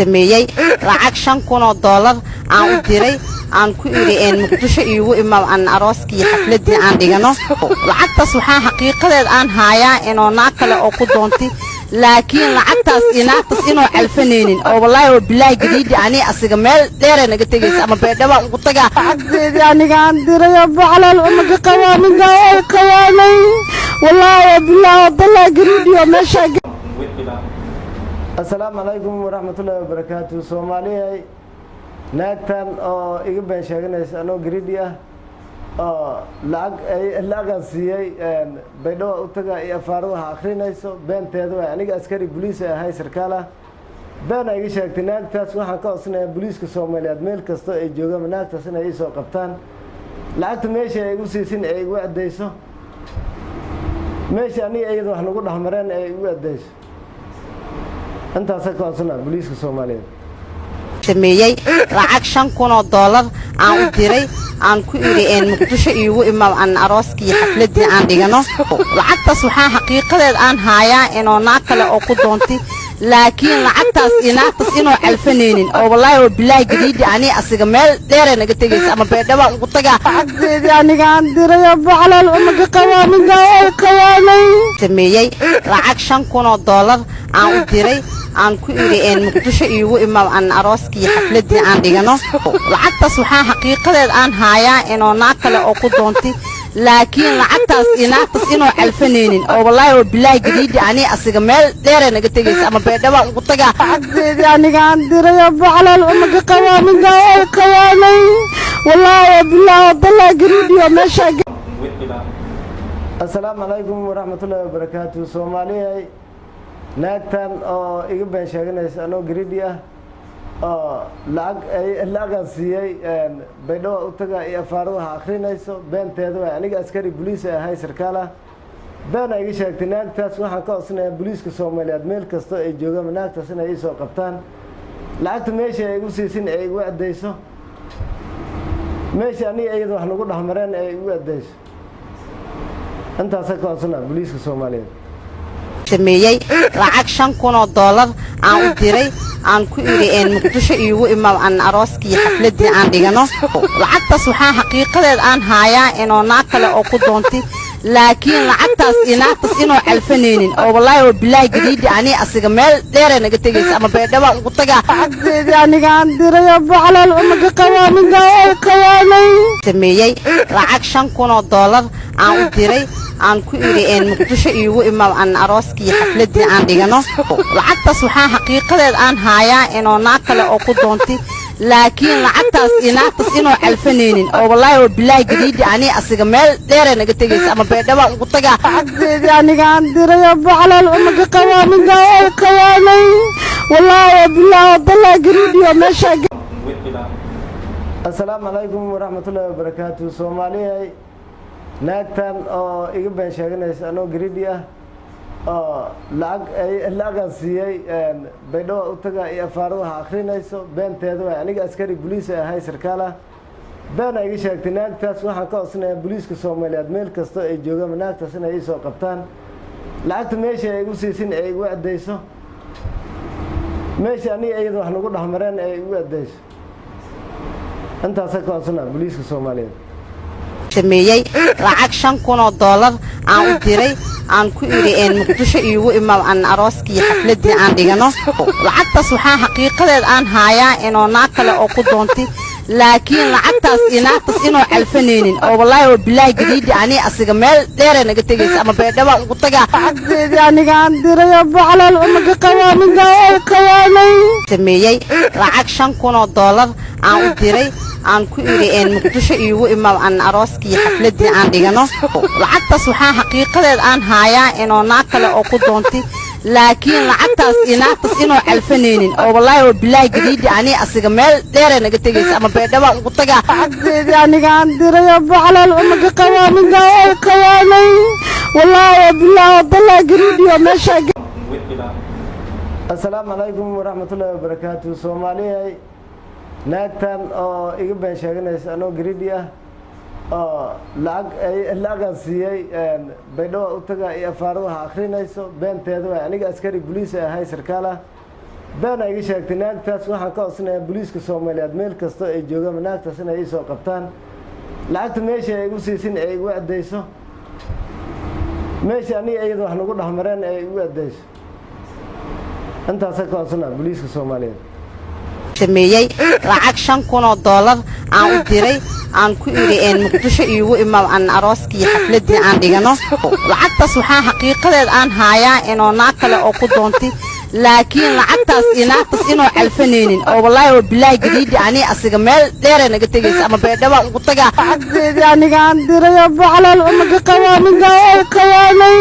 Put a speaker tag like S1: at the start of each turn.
S1: Sameeyey lacag $5,000 aan u diray, aan ku idhi Muqdisho iigu imaw, aan arooskii xafladdii aan dhigano. Lacagtaas waxaa xaqiiqadeed aan haayaa inoo naag kale oo ku doontay, laakiin lacagtaas iyo naagtaas inoo calfanaynin oo wallaahi oo bilaahi gadiidi ani asiga meel dheeray naga tegaysa ama Beedhaba ugu tagaa.
S2: Lacagteedii aniga aan diray oo baclal umaga qabaa, ninkaa ay qayaanay, wallaahi oo bilaahi oo dalaa gariidhiyo meeshaa.
S3: Asalaamu calaykum waraxmatullaahi wabarakaatu. Soomaaliyay, naagtan oo iga been sheeganaysa anoo gariidhi ah oo lacag lacagaan siiyey, Baydhabo u taga iyo afaaradaha akrinayso, beenteeda waay. Aniga askari boliis ahay, sarkaal ah, been ay iga sheegtay naagtaas. Waxaan ka codsanayaa boliiska Soomaaliyeed meel kastoo ay joogaan naagtaas inay iisoo qabtaan, lacagta meesha ay igu siisin ay igu addayso, meesha aniga iyada wax nagu dhexmareen ay igu addayso. Intaasa ka codsanaa boliiska Soomaaliyeed.
S1: Sameeyey lacag $5,000 aan u diray, aan ku idhi Muqdisho iigu imaw, aan arooskii xafladdii aan dhigano. Lacagtaas waxaa xaqiiqadeed aan haayaa inoo naag kale oo ku doontay, laakiin lacagtaas iyo naagtaas inoo calfanaynin oo wallaahi oo bilaahi gadiidi ani asiga meel dheeray naga tegaysa ama Beedhaba ugu tagaa.
S2: Lacagteedii aniga aan diray oo baclal umaga qabaa, ninkaa ay qayaanay.
S1: Sameeyey lacag $5,000 aan u diray, aan ku idhi Muqdisho iigu imaw, aan arooskii xafladdii aan dhigano. Lacagtaas waxaa xaqiiqadeed aan haayaa inoo naag kale oo ku doontay, laakiin lacagtaas iyo naagtaas inoo calfanaynin oo wallaahi oo bilaahi gadiidi ani asiga meel dheeray naga tegaysa ama Beedhaba ugu tagaa.
S2: Lacagteedii aniga aan diray oo baclal umaga qabaa, ninkaa ay qayaanay, wallaahi oo bilaahi oo dalaa gariidhiyo meeshaa.
S3: Asalaamu calaykum waraxmatullaahi wabarakaatu. Soomaaliyay, naagtan oo iga been sheeganaysa anoo gariidhi ah oo lacag lacagaan siiyey, Baydhabo u taga iyo afaaradaha akrinayso, beenteeda waay. Aniga askari boliis ahay, sarkaal ah, been ay iga sheegtay naagtaas. Waxaan ka codsanayaa boliiska Soomaaliyeed meel kastoo ay joogaan naagtaas inay iisoo qabtaan, lacagta meesha ay igu siisin ay igu addayso, meesha aniga iyada wax nagu dhexmareen ay igu addayso. Intaasa ka codsanaa boliiska Soomaaliyeed.
S1: Sameeyey lacag $5,000 aan u diray, aan ku idhi Muqdisho iigu imaw, aan arooskii xafladdii aan dhigano. Lacagtaas waxaa xaqiiqadeed aan haayaa inoo naag kale oo ku doontay, laakiin lacagtaas iyo naagtaas inoo calfanaynin oo wallaahi oo bilaahi gadiidi ani asiga meel dheeray naga tegaysa ama Beedhaba ugu tagaa.
S2: Lacagteedii aniga aan diray oo baclal umaga qabaa, ninkaa ay qayaanay.
S1: Sameeyey lacag $5,000 aan u diray, aan ku idhi Muqdisho iigu imaw, aan arooskii xafladdii aan dhigano. Lacagtaas waxaa xaqiiqadeed aan haayaa inoo naag kale oo ku doontay, laakiin lacagtaas iyo naagtaas inoo calfanaynin oo wallaahi oo bilaahi gadiidi ani asiga meel dheeray naga tegaysa ama Beedhaba ugu tagaa.
S2: Lacagteedii aniga aan diray oo baclal umaga qabaa, ninkaa ay qayaanay, wallaahi oo bilaahi oo dalaa gariidhiyo meeshaa.
S3: Asalaamu calaykum waraxmatullaahi wabarakaatu. Soomaaliyay, naagtan oo iga been sheeganaysa anoo gariidhi ah oo lacag lacagaan siiyey, Baydhabo u taga iyo afaaradaha akrinayso, beenteeda waay. Aniga askari boliis ahay, sarkaal ah, been ay iga sheegtay naagtaas. Waxaan ka codsanayaa boliiska Soomaaliyeed meel kastoo ay joogaan naagtaas inay iisoo qabtaan, lacagta meesha ay igu siisin ay igu addayso, meesha aniga iyada wax nagu dhexmareen ay igu addayso. Intaasa ka codsanaa boliiska Soomaaliyeed.
S1: Sameeyey lacag $5,000 aan u diray, aan ku idhi Muqdisho iigu imaw, aan arooskii xafladdii aan dhigano. Lacagtaas waxaa xaqiiqadeed aan haayaa inoo naag kale oo ku doontay, laakiin lacagtaas iyo naagtaas inoo calfanaynin oo wallaahi oo bilaahi gadiidi ani asiga meel dheeray naga tegaysa ama Beedhaba ugu tagaa.
S2: Lacagteedii aniga aan diray oo baclal umaga qabaa, ninkaa ay qayaanay.
S1: Sameeyey lacag $5,000 aan u diray, aan ku idhi Muqdisho iigu imaw, aan arooskii xafladdii aan dhigano. Lacagtaas waxaa xaqiiqadeed aan haayaa inoo naag kale oo ku doontay, laakiin lacagtaas iyo naagtaas inoo calfanaynin oo wallaahi oo bilaahi gadiidi ani asiga meel dheeray naga tegaysa ama Beedhaba ugu tagaa.
S2: Lacagteedii aniga aan diray oo baclal umaga qabaa, ninkaa ay qayaanay, wallaahi oo bilaahi oo dalaa gariidhiyo meeshaa.
S3: Asalaamu calaykum waraxmatullaahi wabarakaatu. Soomaaliyay, naagtan oo iga been sheeganaysa anoo gariidhi ah oo lacag lacagaan siiyey, Baydhabo u taga iyo afaaradaha akrinayso, beenteeda waay. Aniga askari boliis ahay, sarkaal ah, Been ay iga sheegtay naagtaas. Waxaan ka codsanayaa booliiska Soomaaliyeed meel kasta ay joogaan naagtaas inay ii soo qabtaan, lacagta meesha ay igu siisin ay igu addayso, meesha aniga iyada wax nagu dhexmareen ay igu addayso. Intaasaan ka codsanaa booliiska Soomaaliyeed.
S1: Sameeyey lacag $5,000 aan u diray, aan ku idhi Muqdisho iigu imaw, aan arooskii xafladdii aan dhigano. Lacagtaas waxaa xaqiiqadeed aan haayaa inuu naag kale oo ku doontay, laakiin lacagtaas iyo naagtaas inuu calfanaynin oo wallaahi oo bilaahi gadiidhi ani asiga meel dheeray naga tegaysa ama Beedhaba ugu tagaa.
S2: Lacagteedii anigaan diray oo baclal umaga qabaa, ninkaa ay qayaanay.